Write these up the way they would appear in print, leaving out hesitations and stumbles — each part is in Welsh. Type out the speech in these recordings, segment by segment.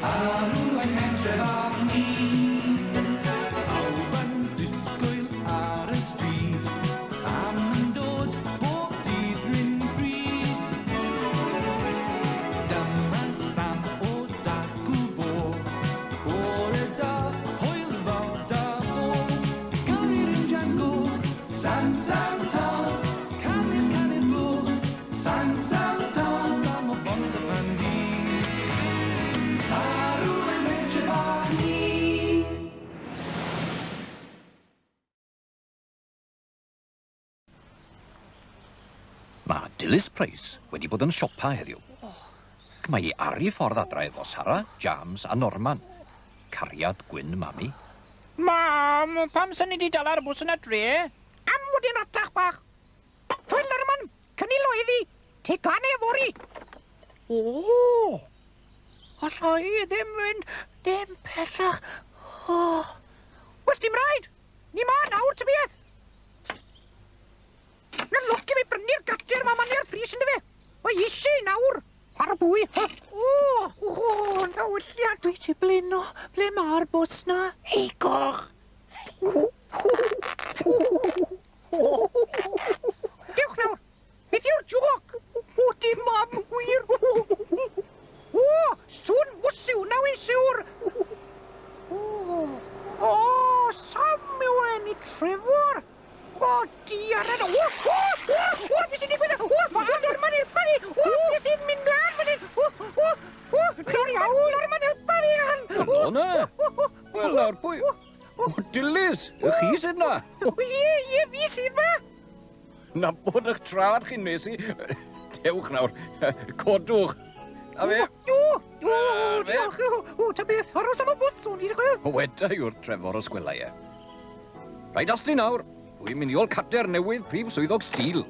Arwain pentre bach ni. Pawb yn disgwyl ar y stryd, Sam yn dod bob dydd rhywun pryd. Dyma Sam o dacw fo, bore da, hwyl fawr da fo. Canu'r injan goch, Sam, Sam tân, canu'r canu'r gloch, Sam, Sam tân, Sam o Bontypandy. Arwain pentre bach ni. Mae Dilys Price wedi bod yn siopa heddiw. Ac mae hi ar ei ffordd adra efo Sara, Jams a Norman. Cariad gwyn mami. Mam, pam sy'n ni di dala'r bws yn y dre? Am fod i'n ratach bach. Trwy Norman, cynnil oeddi, teganau yfory. O! Alla i ddim mynd dim pellach. O! Wes dim rhaid! Ni ma nawr, ta beth! Na lwc i fi brynu'r gater ma man i'r pris ynddo fe. Mae eisiau nawr. Ar bwy. O, o, na wylliad. Dwi ti blino. Ble mae'r bws na? Ei goch. Dewch nawr. Beth yw'r jôc? O, dim mam, gwir. O, sŵn bws yw na wy'n siwr. O, o, Sam yw e, ni Trevor. O, diar yna. O, o, o, o, beth sy'n digwydd? O, o, Norman, helpa fi. O, beth sy'n mynd mlaen fan hyn? O, o, o, Norman, Norman, helpa fi. Helo na. Wel nawr, pwy? O, Dilys, y chi sydd na? O, ie, ie, fi sydd ma. Nabod eich trad chi'n nes i. Dewch nawr, codwch. A fe. O, o, diolch. O, ta beth, aros am y bws o'n i. Weda i wrth Trevor os gwela i e. Rhaid asti nawr. Dwi'n mynd i ôl cader newydd prif swyddog steel.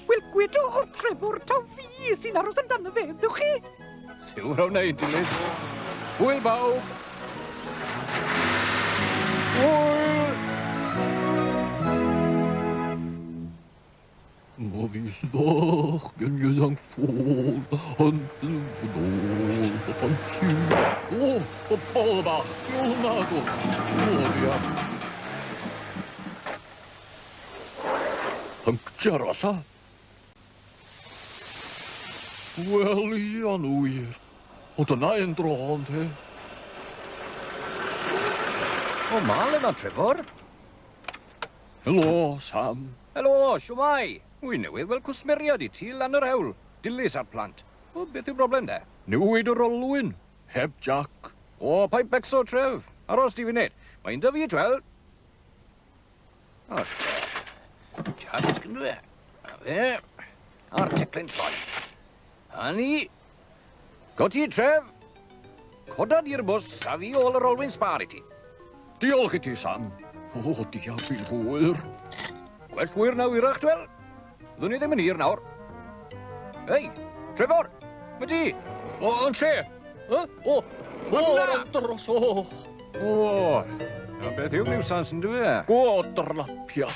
Wel, gwedwch wrth Trevor taw fi sy'n aros amdano fe, wnewch chi? Siwr o wneud, Dilys. Hwyl bawb! Hwyl! Ma fis fachgen ieuanc ffôl yn byw yn ôl fy ffansi. O, o Paul bach, ti o hwnna ydw. O, ia. Puncture alla. Wel, ia'n wir. O, dyna un dro, ynte. O, mal yna, Trevor. Helo, Sam. Helo, siwmai. Wy newydd weld cwsmeriad i ti lan yr hewl. Dilys a'r plant. O, beth yw'r broblem de? Newid yr olwyn. Heb Jack. O, paid becso, Trev. Aros di funud. Mae'n dy fi, twel. O, te. Jack, ynddo fe. A fe. A'r teclyn troi. A ni. Goti, Trev. Coda di'r bws a fi ôl yr olwyn sbâr i ti. Diolch i ti, Sam. O, diolch fi'n hwyr. Gwell hwyr na wyrach, twel. Fyddwn ni ddim yn hir nawr. Hei, Trevor, mae ti? O, yn lle? O, o, ar dros, o. O, a beth yw'r niwsans yn dwi e? Gwadrapia.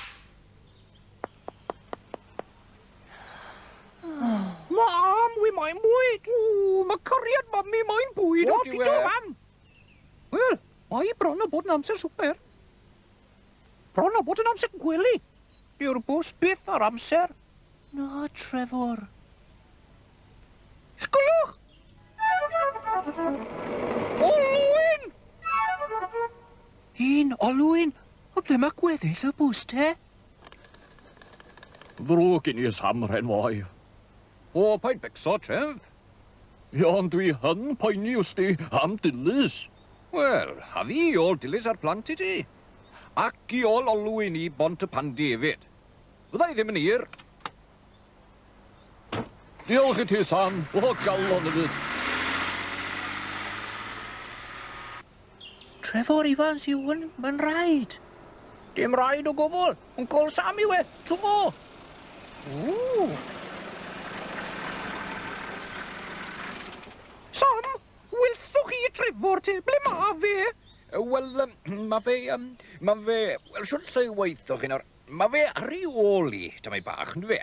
Mam, wi moyn bwyd. O, mae cariad mami moyn bwyd. O, pito, mam. Wel, mae bron o bod yn amser swper. Bron o bod yn amser gwely. Dyw'r bws byth ar amser. Na, Trevor. Sgwlwch! Olwyn! Un olwyn? O ble mae gweddill y bws te? Ddrwg i ni, Sam Rhenfoi. O, paid becso, Trev. Ie, ond dwi yn poeni, wsti, am Dilys. Wel, a fi i ôl Dilys a'r plant i ti. Ac i ôl Olwyn i Bont y Pandy hefyd. Fydda i ddim yn hir. Diolch i ti, Sam. O, galon hefyd. Trevor Evans yw hwn, mae'n rhaid. Dim rhaid o gwbl. Wncwl Sam yw e. Twmo. Ww. Sam, welswch chi Trevor te? Ble ma fe? Wel, ma fe, ma fe, wel, shwt lle i weithio chi nawr? Ma fe ar ei ôl i, tamaid bach, ynddo fe?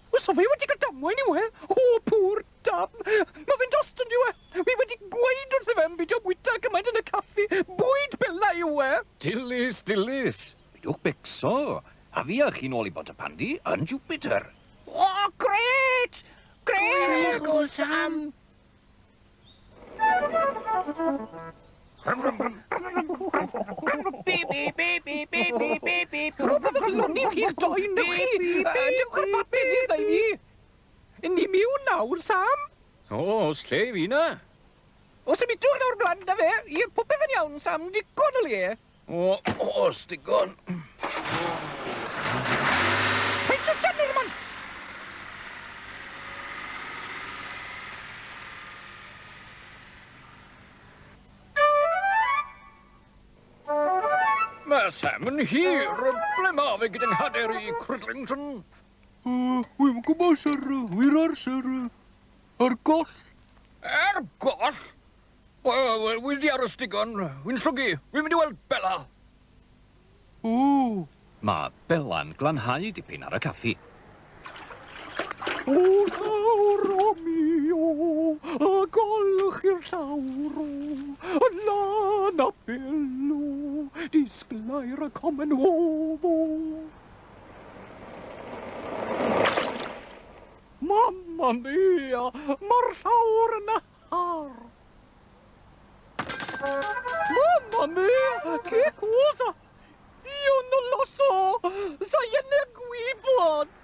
O, so fe wedi cael damwain yw e? O, poor dam. Ma fe'n dost, ynddo e? Fi wedi dilys. Peidiwch becso. A fi a chi'n ôl i Bontypandy yn Jupiter. O, grêt! Grêt! Uncle Sam! Bip, bip, bip, bip, bip, bip, bip, bip. Rhywbeth yn lwni chi'ch doi, newch chi? Dewch ar bat tennis na i fi. Ni miwn nawr, Sam. O, os lle i fi na. O, symudwch nawr blan da fe. Ie, popeth yn iawn, Sam. Digon o le. O, os digon. Paid twtsiad Norman! Mae Sam yn hir. Ble ma fe gyda'n nghader i Cridlington? Wi'm yn gwybod, sir. Wyrar, sir. Ar goll. Ar goll? Wel, wi 'di aros digon. Wi'n llwgu. Wi'n mynd i weld Bella. O. Mae Bella'n glanhau dipyn ar y caffi. O, llawr o mio, a golchi'r llawr o, yn lân a belo, disglair y comen o. Mamma mia, mae'r llawr yn har. Mamma mia, che cosa? Io non lo so, sai yn y gwybod.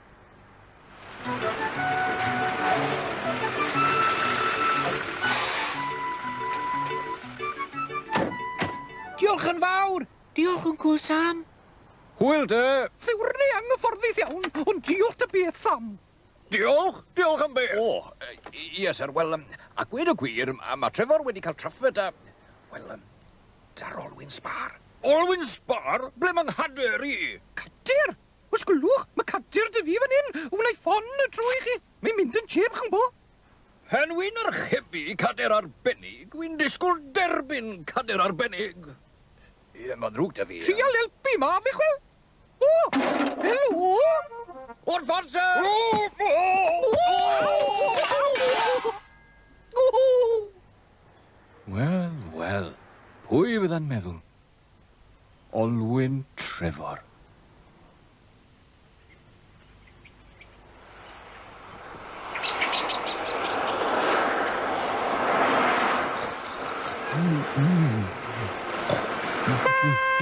Diolch yn fawr! Diolch, Uncle Sam. Hwyl de! Siwrne anghyfforddus iawn, ond diolch ta beth, Sam. Diolch, diolch am beth. O, ie, sir, wel, a gweud y gwir, mae Trevor wedi cael trafferth a... Wel, da'r olwyn sbar. Olwyn sbar? Ble mae'n nghader i? Cader? Os gwylwch, mae cader dy fi fan hyn. Wna i ffon y trwy chi. Mae'n mynd yn cheb, chi'n bo. Hen wy'n archebu cader arbennig, wy'n disgwyl derbyn cader arbennig. Ie, mae'n ddrwg da fi. Trial helpu ma, fi chwel. O, helo. O'r ffordd, sir! Wel, wel, pwy fydda'n meddwl? Olwyn Trevor.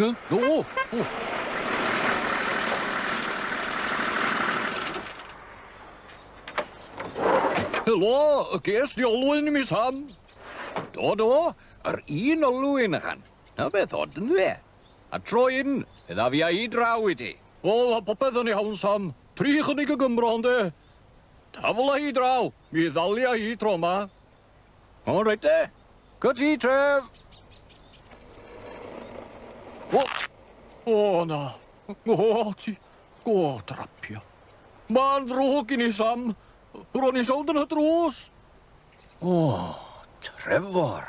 O, o. Helo, ges di olwyn i mi, Sam? Do, do, yr un olwyn ychan. Na beth od yn dde. A tro un, fe dda fi a i draw i ti. O, a popeth yn iawn, Sam. Tri chynnig y Gymro, ynde. Tafla i draw, mi ddalia i tro ma. O, reit de. Good ti, Trev. O, o na. O, ti. O, drapio. Mae'n ddrwg i ni, Sam. Ro'n i sownd yn y drws. O, Trevor.